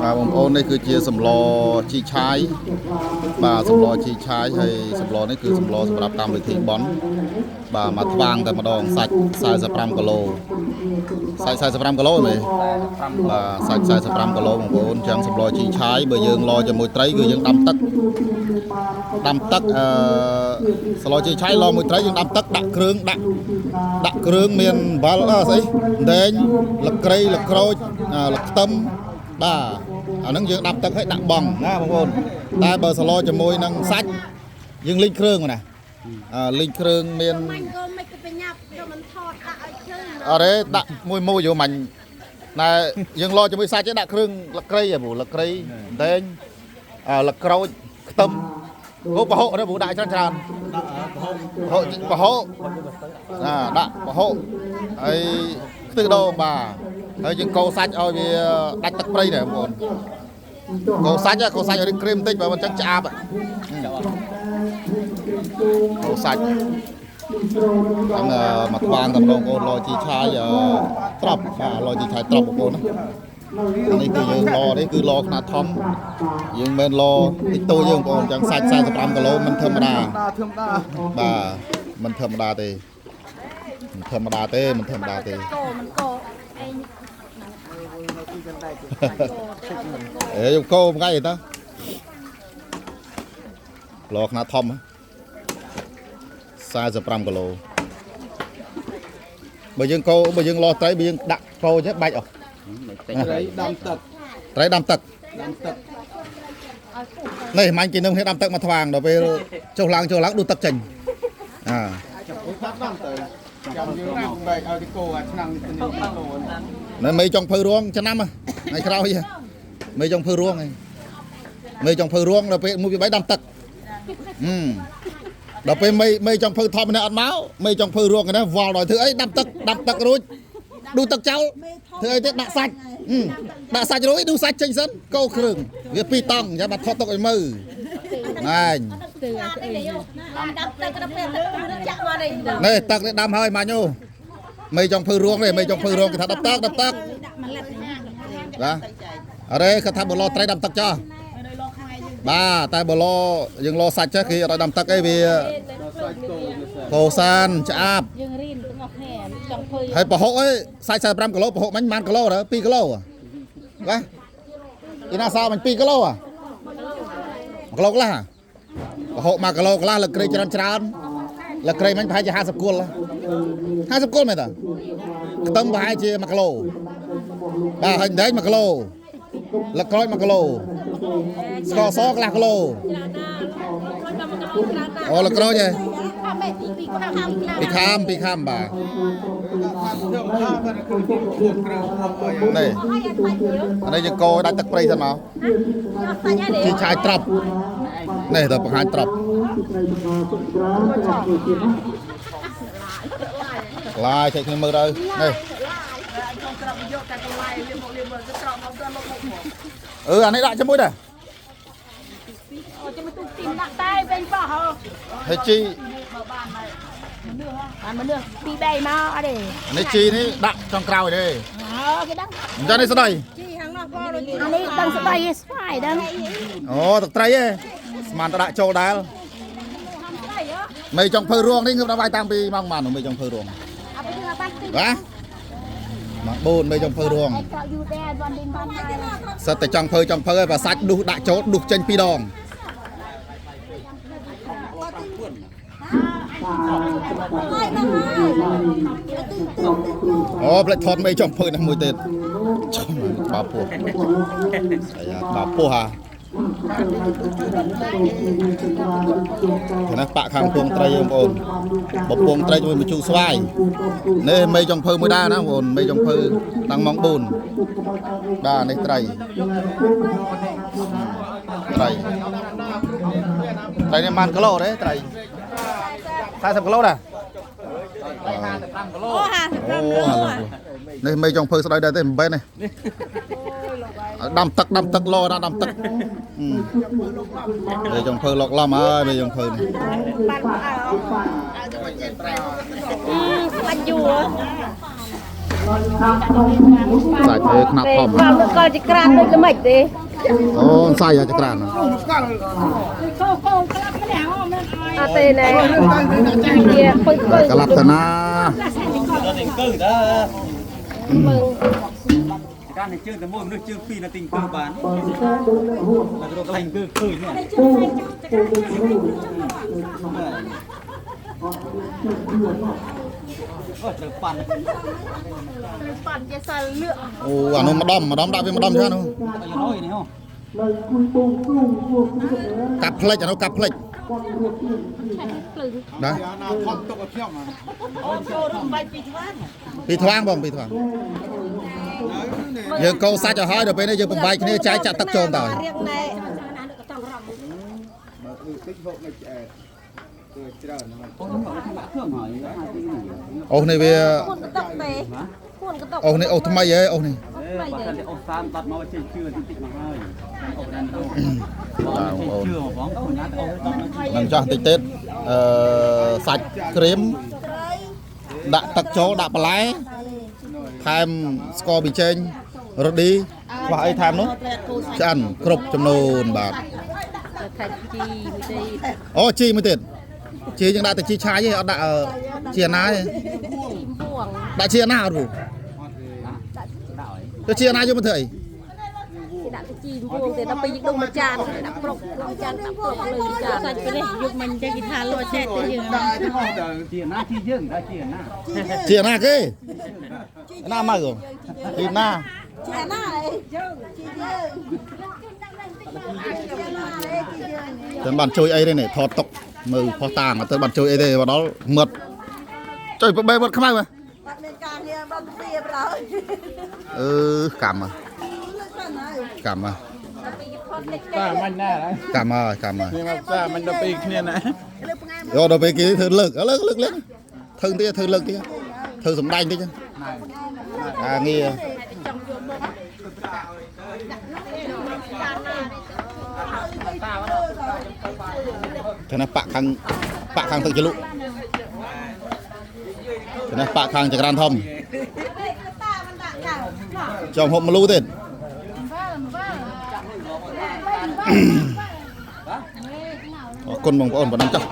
បាទបងប្អូននេះគឺជាសម្លជីឆាយបាទសម្លជីឆាយហើយសម្លនេះគឺសម្លសម្រាប់កម្មវិធីបន់បាទមកថ្វាងតែម្ដងសាច់45គីឡូសាច់45គីឡូមែនបាទសាច់45គីឡូបងប្អូនអញ្ចឹងសម្លជីឆាយបើយើងឡជាមួយត្រីគឺយើងដាំទឹកដាំទឹកអឺសម្លជីឆាយឡមួយត្រីយើងដាំទឹកដាក់គ្រឿងដាក់ដាក់គ្រឿងមានអំបិលអឺស្អីដែងលក្រីលក្រូចអឺលខ្ទឹម បាទអាហ្នឹងយើងដាប់ទឹកឲ្យដាក់បងណាបងប្អូនតែបើសឡជាមួយនឹងសាច់យើងលីងគ្រឿងមកណាអឺលីងគ្រឿងមាន មាញ់ក៏មិនក៏បញ្ញាប់ក៏មិនថតដាក់ឲ្យឃើញ អរេដាក់មួយមួយយកមាញ់ណែយើងឡជាមួយសាច់ឯងដាក់គ្រឿងលក្រីហ៎ពូលក្រីដែងអឺលក្រូចខ្ទឹមអូប្រហុកនេះពូដាក់ច្រើនច្រើនប្រហុកប្រហុកណាដាក់ប្រហុកហើយខ្ទិះដូងបាទហើយយើងកូរសាច់ឲ្យវាដាច់ទឹកព្រៃដែរបងប្អូន កោសាច់កោសាច់ឲ្យរីកគ្រីមបន្តិចបើមិនចឹងឆ្អាបកោសាច់ហ្នឹងមកថ្វាងតែម្ដងបងប្អូនឡជីឆាយត្រប់បាទឡជីឆាយត្រប់បងប្អូនណានេះគឺយើងឡនេះគឺឡខ្នាតធំយើងមិនឡតិចតួចយើងបងប្អូនចឹងសាច់45គីឡូមិនធម្មតា ធម្មតា បាទមិនធម្មតាទេមិនធម្មតាទេមិនធម្មតាទេ កោមិនកោឯង អេយកកោមួយថ្ងៃទៅឡខ្នាតធំ45គីឡូបើយើងកោបើយើងឡត្រីបើយើងដាក់កោចេះបាច់អស់ ត្រីដាំទឹក ត្រីដាំទឹក ដាំទឹក នេះមាញ់គេនឹងគ្នាដាំទឹកមកថ្វាងដល់ពេលចុះឡើងចុះឡើងដួសទឹកចេញអា អូដាំទៅចាំយើងណាបែកឲ្យគេកោអាឆ្នាំនេះនេះកោនេះ នៅមេចុងភៅរួងឆ្នាំថ្ងៃក្រោយមេចុងភៅរួងឯងមេចុងភៅរួងដល់ពេល1 2 3ដាំទឹកដល់ពេលមេមេចុងភៅធំនេះអត់មកមេចុងភៅរួងនេះវល់ដល់ធ្វើអីដាំទឹកដាំទឹករួចដួសទឹកចោលធ្វើអីទៀតដាក់សាច់ដាក់សាច់រួចដួសសាច់ចេញសិនកោគ្រឿងវាពីរតង់ចាំបាត់ថតទុកឲ្យមើលណែង ដាំទឹកដល់ពេលទឹកចាក់មកនេះ នេះទឹកនេះដាំហើយម៉ាញ់អូមេចុងភៅរួងនេះមេចុងភៅរួងគេថាដាំទឹកដាំទឹក ដាក់មកលិត បាទអរេគាត់ថាបើឡត្រីដាំទឹកចោះបាទតែបើឡយើងឡសាច់ចេះគេអត់ឲ្យដាំទឹកអីវា សាច់កោវាសែ កោសានឆ្អាប យើងរៀនទាំងអស់គ្នាចង់ធ្វើ ហើយប្រហុកអីសាច់45គីឡូប្រហុកមិញប៉ុន្មានគីឡូទៅ2គីឡូបាទអ៊ីណាសោមិញ2គីឡូ1គីឡូកន្លះប្រហុក1គីឡូកន្លះលើក្រេច្រើនច្រើនលើក្រេមិញប្រហែលជា50គល់50គល់មែនតាខ្ទឹមប្រហែលជា1គីឡូបាទហើយដែង1គីឡូលក្រូច1គីឡូស្ករសកន្លះគីឡូអូលក្រូចហ៎ ខាំពីខាំ ពីខាមពីខាមបាទ ធម្មតាគាត់គឺគ្រឿងគ្រឿងអី នេះអានេះយើងកោដាច់ទឹកព្រៃសិនមកជីឆាយត្រប់នេះទៅបង្ហាញត្រប់ឡាយចែកគ្នាមើលទៅនេះអឺអានេះដាក់ជាមួយដែរ អូចាំទូទីមដាក់តែវិញបោះហ៎ ហើយជី បានមនុស្សពីរបីមកអត់ទេ នេះជីនេះដាក់ចុងក្រោយទេ អើគេដឹង អញ្ចឹងនេះស្ដី ជីខាងនោះបងអានេះដឹងស្ដីស្វាយដឹង អូទឹកត្រីឯងស្មានតដាក់ចូលដែរមេចុងភៅរួងនេះងើបដល់បាយតាំងពីម៉ោងប៉ុន្មានមេចុងភៅរួង អត់ទៅបានទី បាទម៉ោង4មេចុងភៅរួង ឯក្រោយយូរដែរបានទីបានដែរ សិតតែចង់ភៅចង់ភៅហើយបើសាច់ដុះដាក់ចូលដុះចេញពីរដងអូផ្លេចថតមេចង់ភៅណាស់មួយទៀតចំបាពោះអាយ៉ាបាពោះហាខាងនេះបាក់ខាងពងត្រីបងប្អូនបពងត្រីជាមួយម្ជូរស្វាយនេះមេចង់ភៅមួយដែរណាបងប្អូនមេចង់ភៅតាំងម៉ោង4បាទនេះត្រីត្រីត្រីនេះប៉ុន្មានគីឡូទេត្រី40គីឡូដែរ អូ55 អូនេះមេចុងភៅស្ដីដែរទេមិនបែននេះដាំទឹកដាំទឹកលោណាដាំទឹកមេចុងភៅលកឡំហើយមេចុងភៅនេះ បានអើបាច់យូរ សាច់ទេខ្នាប់ធំ បានលើកលចក្រានដូចល្មិចទេ អូសាច់ចក្រាន អត់ទេណែវាពុយពុយ ក្លាប់តាណា ការនេះជើងតែមួយមនុស្សជើងពីរនៅទីអង្គើបានតែរកកន្លែងអង្គើឃើញនេះអូត្រូវប៉ាន់ ប៉ាន់ជាសិលលក់ អូអានោះម្ដុំម្ដុំដាក់វាម្ដុំច្រើននោះ យយនេះហ៎ កាប់ផ្លិចអានោះកាប់ផ្លិចណា ណាថត់ទុកឲ្យខ្ញុំ ពីថ្វាងបងពីថ្វាងយើងកោសាច់ឲ្យហើយដល់ពេលនេះយើងបំបែកគ្នាចែកចាក់ទឹកចូលតើ រៀងណែ បើអឺតិចហូបនៅឆ្អែតគឺច្រើនហ្នឹង អូដាក់គ្រឿងហើយ អូសនេះវា គួនកតុកទេគួនកតុក អូសនេះអូសថ្មីហ៎អូសនេះ បើតែអូសាមបាត់មកជិះជឿតិចតិចមកហើយអូដានអូបងជឿបងអូណាអូដល់មក នឹងចោះតិចទៀតអឺសាច់ក្រៀមដាក់ទឹកចូលដាក់បន្លែថែមស្ករប៊ីចេងរឌីខ្វះអីថែមនោះឆ្អិនគ្រប់ចំនួនបាទ ថៃជីមួយទេ អូជីមួយទៀតជីយើងដាក់តែជីឆាយទេអត់ដាក់ជីអាណាទេ ពួង ដាក់ជីអាណាអត់ពូទៅជីអាណាយកមកធ្វើអី គេដាក់ទៅជីពួងទេដល់ពេលយើងដុំមួយចានដាក់ប្រុកមួយចានដាក់ប្រុកលើចានសាច់នេះយកមិញចេះគេថាលក់ចេះទេយើង ដែរទាំងអស់ទៅ ជាណាជាយើងដែរជាណា ជីអាណាគេអាណាមកជីណា ជាណាអីយើងជាយើងជាណាអីជាយើង តែបានជួយអីទេនេះថតតុកមើលផុសតាងអត់ទៅបានជួយអីទេមកដល់មឹតជួយបេមឹតខ្មៅហ៎ បាត់មានការងារបាត់ពីប្រហើយ អឺកម្មហ៎ លើកបានហើយ កម្មហ៎ តាមិនណា កម្មហើយកម្មហើយ គ្នាមកតាមិនដល់ពីគ្នាណា លើផ្ងាយ យកដល់ពេលគេធ្វើលើកលើកលើកលើកធ្វើទៀតធ្វើលើកទៀតធ្វើសំដែងតិចអាងារ thế này bạc hàng bạc hàng tự chế lụ thế này bạc hàng chả ran thông តាមិនដាក់កៅ trong hộp mà lú tên អរគុណបងប្អូនប៉ុណ្ណឹងចុះ